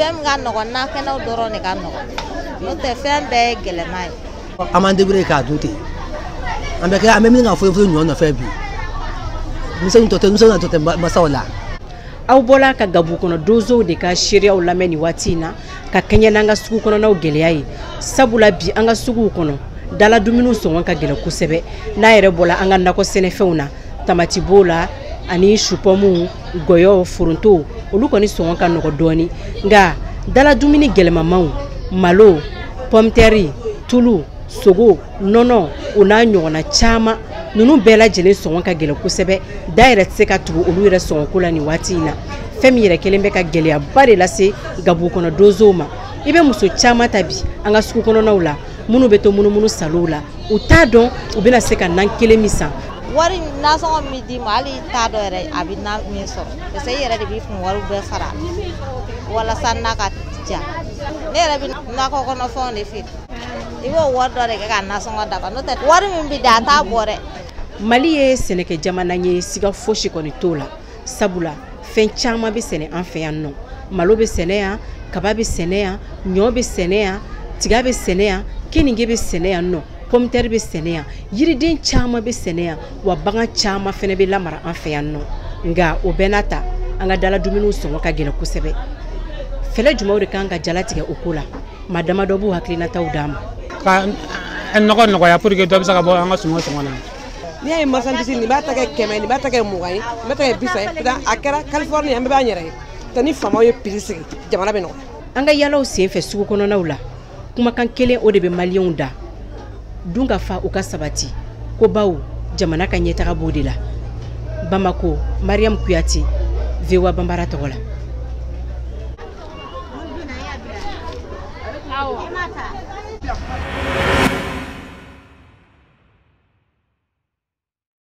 Fɛn min ka nɔgɔn na kɛnɛw dɔrɔn de ka nɔgɔn. N'o tɛ fɛn bɛɛ ye gɛlɛma ye. An b'an débrouiller k'a dun ten. An bɛ kɛ an bɛ min ka foyi foyi ɲɔ nɔfɛ bi. Misɛnnin tɔ tɛ misɛnnin tɔ tɛ masaw la. Aw bɔla ka gabu kɔnɔ donsow de ka seereyaw lamɛn nin waati in na ka kɛɲɛ n'an ka sugu kɔnɔnaw gɛlɛya ye. Sabula bi an ka suguw kɔnɔ dala dumuniw sɔngɔ ka gɛlɛn kosɛbɛ n'a yɛrɛ bɔla an ka nakɔ sɛnɛfɛnw na tamati b'o la ani supɔmuw gɔyɔ forontow olu kɔni sɔngɔ ka nɔgɔ dɔɔni nka dala dumuni gɛlɛmamaw malo pɔmutɛri tulu sogo nɔnɔ o n'a ɲɔgɔnna caman ninnu bɛɛ lajɛlen sɔngɔ ka gɛlɛn kosɛbɛ da yɛrɛ tɛ se ka tugu olu yɛrɛ sɔngɔko la nin waati in na fɛn min yɛrɛ kelen bɛ ka gɛlɛyaba de lase gabugu kɔnɔ donsow ma i bɛ muso caman ta bi an ka sugu kɔnɔnaw la minnu bɛ to munumunu salow la u t'a dɔn u bɛna se ka nan kelen min san wari nasɔngɔ min d'i ma hali i t'a dɔn yɛrɛ a bɛ na min sɔrɔ parce que i yɛrɛ de b'i kun wari bɛɛ sara walasa n'a ka ja ne yɛrɛ bɛ nakɔ kɔnɔfɛnw de feere i b'o wari dɔ de kɛ ka nasɔngɔ dafa n'o tɛ wari min bɛ di a t'a bɔ dɛ. Mali ye sɛnɛkɛ jamana ye siga fosi kɔni t'o la sabula fɛn caman bɛ sɛnɛ an fɛ yan nɔ malo bɛ sɛnɛ yan kaba bɛ sɛnɛ yan ɲɔ bɛ sɛnɛ yan tiga bɛ sɛnɛ yan keninge bɛ sɛnɛ yan nɔ pɔmutɛri bɛ sɛnɛ yan yiriden caman bɛ sɛnɛ yan wa bagan caman fɛnɛ bɛ lamara an fɛ yan nɔ nka o bɛɛ n'a ta an ka dala dumuniw sɔngɔ ka gɛlɛn kosɛbɛ fɛlɛ jumɛnw de kan ka jalatigɛ o ko la maa damadɔ b'u hakilinataw d'an ma. Ka nɔgɔ nɔgɔya pour que dɔ bɛ se ka bɔ an ka suman sɔngɔ la. N'i y'a ye marchandise nin b'a ta kɛ 100 nin b'a ta kɛ 20 ye nin b'a ta kɛ 30 ye a kɛra Californie an bɛɛ b'an yɛrɛ ye tɛ ni faamaw ye prix sigi jamana bɛ nɔgɔya. An ka yalaw senfɛ sugu kɔnɔnaw la kumakan kelen o de bɛ maliyɛnw da dun ka fa u ka sabati ko bawo jamana ka ɲɛtaga b'o de la. Bamako Mariam Kuyate VOA Banbara tɔgɔ la.